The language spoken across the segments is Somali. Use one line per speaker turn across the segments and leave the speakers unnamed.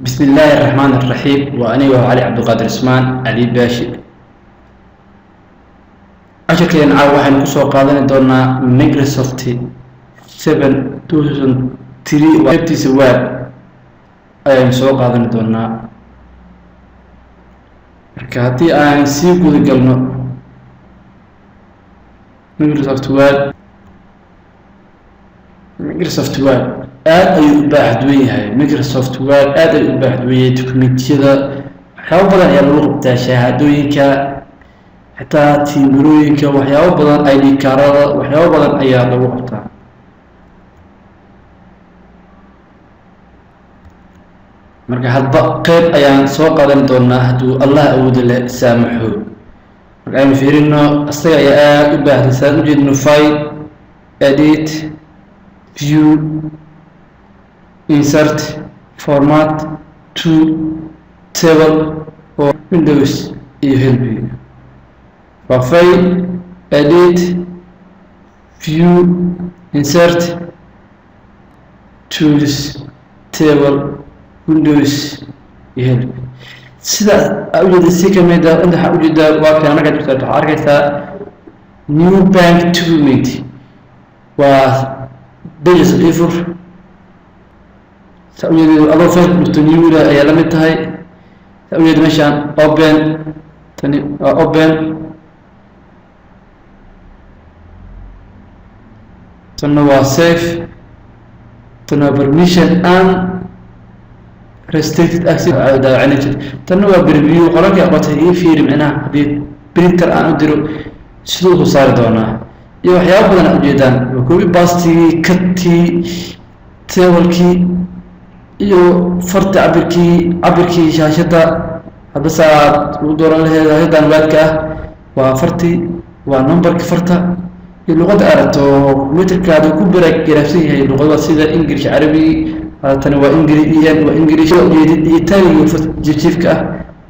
Bismi illaahi araxmaan araxiim. Waa aniga Cali Cabdiqaadir Ismaan Cali Baashi. Cashirkeena caawa waxaynu kusoo qaadani doonaa Microsoft 7 2003, qeybtiisa Word ayaynu soo qaadani doonaa. Marka haddii aan sii guda galno Microsoft Word, Microsoft Word aad ayuu u baaxad weyn yahay. Microsoft Word aad ayuu u baaxad weyn yahay. Documentiyada waxyaabo badan ayaa lagu qabtaa, shahaadooyinka, xitaa tiimirooyinka, waxyaabo badan, ID kaarada, waxyaabo badan ayaa lagu qabtaa. Marka hadba qeyb ayaan soo qaadan doonaa hadduu Allah awooda le saamaxo. Marka aynu fiirino, isaga ayaa aada u baahday. Saan ujeedno, File, Edit, View, Insert, Format, Tool, Table oo Windows iyo Help. Waa File, Edit, View, Insert, Tools, Table, Windows iyo Help. Sidaas aa ujeeda si kamid a inta waxaa ujeedaa waa kan. Markaad jirta waxaa arkaysaa New Blank Document, waa pages ifur. Saa ujeedeed, adoo file dhufto newda ayaa la mid tahay. Saa ujeeda meeshaan open, tani waa open, tanna waa save, tanna waa permission and restricted access daawacinaysid, tanna waa preview. Qolalkii aqootay ii fiiri, micnaha haddii printer aan u diro siduu usoo saari doonaa iyo waxyaabo badan aad ujeedaan. Waa copy pastigii, cutii, tablekii iyo farta, cabirkii shaashadda. Hadba saaad u dooran laheed shaashadan Wordka ah, waa farti, waa numberka farta iyo luqadda aragto. Computerkaada ku baragraafsan yahay luqadada sida English, Carabi. Tani waa English en, waa English ujeedid, iyo taliga jijiifka ah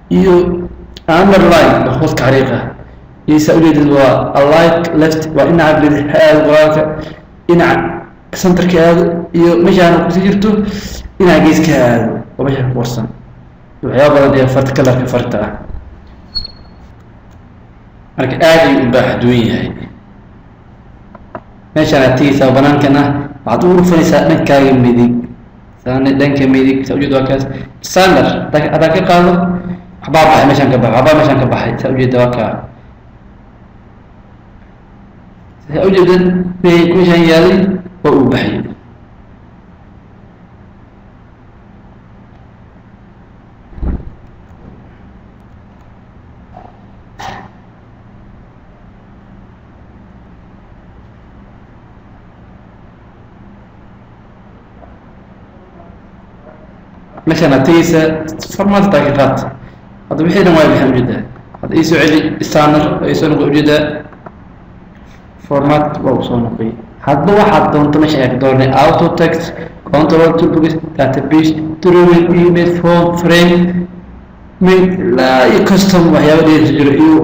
iyo underline waa hooska xariiqa iyo saa ujeedid waa align left, waa dhinaca bidix ha aado qoraalka, dhinaca centerka aado, iyo meeshaan kusii jirto dhinaca geeska ha aado, waa meesha ku qorsan. Waxyaaba badan ee farta, colorka farta ah. Marka aad ayuu u baaxad weyn yahay. Meeshaan aad tegeysaa banaankan ah, waxaad ugu dhufanaysaa dhankaaga midig, saani dhanka midig. Saa ujeeda, waa kaas standard. Haddaan ka qaado, waxbaa baxay, meeshaan ka baxay, waxbaa meeshaan ka baxay. Saa ujeeda, waa kaa. Saa ujeeda, meeshaan yaalay waa uu baxay. Meeshaan aad tegeysaa, format taa ka qaad. Hadda wixii dhan waa baxay, ujeedaa. Hadda iisoo celi standard, iisoo noqday, ujeedaa, format waa uu soo noqday. Hadba waxaad doonto meesha ayaa ka dooranay: auto text, control, toolbox, database, drawing, email, form, frame, mail, ilaa iyo custom, waxyaaba dheeri jiro, iyo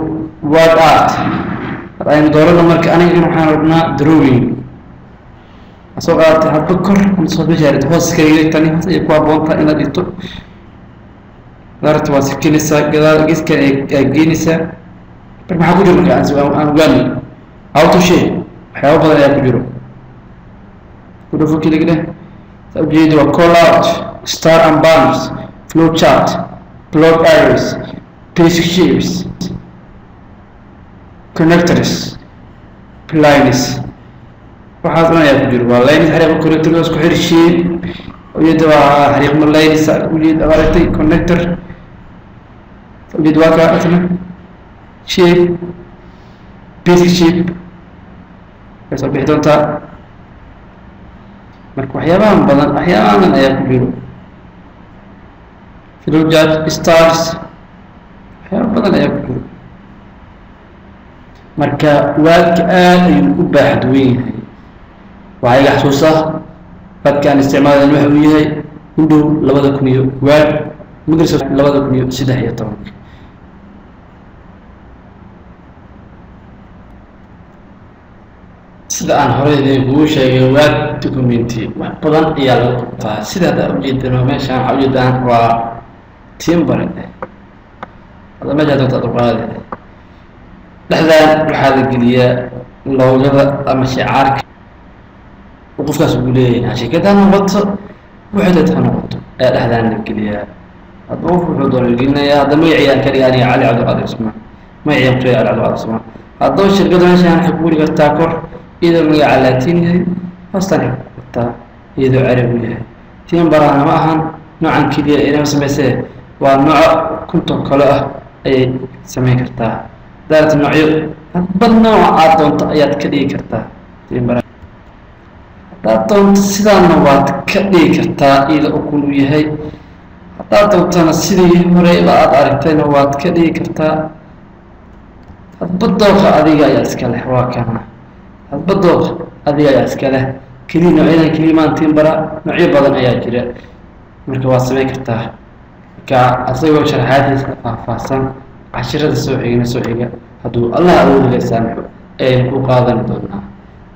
word art. Hadda aynu doorano. Marka aniga waxaan rabnaa drawing soo qaadatay. Hadba kor ama soo meesha arid, hoos iska dhigay. Tani hoos ayay ku habboon tahay inaad dhigto. Daarta waa sikinaysaa, gadaal geeskan aad geenaysaa. Marka maxaa ku jiro? Marka aan ogaanay auto shape, waxyaaba badan ayaa ku jiro. Ku dhufo, click dheh. Saa ujeedi, waa call out, star and banners, flow chart, block arrows, basic shapes, connectors, lines, waxaas dhan ayaa ku jiro. Waa lines, xariiqa, connector, isku xir, shape. Ujeeda waa xariiqmo, lines ujeeda aragtay, connector ujeeda waa kaa asna, shape, basic shape way soo bixi doontaa. Marka waxyaabahan badan, waxyaabahan ayaa ku jiro, flowchart, stars, waxyaaba badan ayaa ku jiro. Marka Wordka aad ayuu u baaxad weyn yahay. Waxaa iga xasuusaa Wordka aan isticmaalayn waxa uu yahay Window 2000 iyo Word Microsoft 2013. Sida aan horey idinkugu sheegay, Word document-i wax badan ayaa lagu qabtaa. Sida hadda ujeedano, meeshaan waxaa ujeedaan waa timbare. Hadda meeshaa doonta ad uqaadi. Dhexdaan waxaa la geliyaa logo-gada ama shicaarka uu qofkaas ugu leeyahay, shirkadda ha noqoto, waxay doonta ha noqoto, ayaa dhexdaan la geliyaa. Hadba qof wuxuu doono gelinayaa. Hadda magaciyaan ka dhiga aniga Cali Cabdiqaadir Cusmaan, magaciyaan ku Cali Cabdiqaadir Cusmaan. Haddaba shirkadda meeshaan waxay ku weri kartaa kor iyadoo magaca Laatiin yahay, hoostaan waxay ku kartaa iyadoo Carabi yahay. Timbarana ma ahan noocan keliya inay samaysee, waa nooco 50 kale ah ayay samayn kartaa. Daarta noocyo hadba nooca aad doonto ayaad ka dhigi kartaa timbara. Haddaad doonto sidaana waad ka dhigi kartaa iyadoo ukun uu yahay. Haddaad doontona sidii horeyba aad aragtayna waad ka dhigi kartaa. Hadba dooqa adiga ayaa iska leh. Waa kana, hadba dooqa adiga ayaa iska leh. Keliya noocyadan keliya maan timbara, noocyo badan ayaa jira. Marka waad samayn kartaa. Marka asagoo sharaxaadiisa faahfaahsan cashirada soo xigna soo xiga, hadduu Allah awoodiga saamaxo, ayaynu ku qaadan doonaa.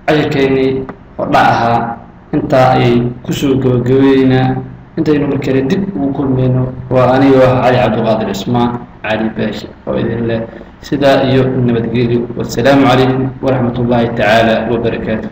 Cashirkeennii hordhac ahaa intaa ayay kusoo gabagabeynaa. Intaynu mar kale dib ugu kulmayno, waa anigoo ah Cali Cabdiqaadir Cismaan, Cali Baashi, oo idin leh sidaa iyo nabadgelyo. Wasalaamu calaykum waraxmat ullaahi tacaala wabarakaatu.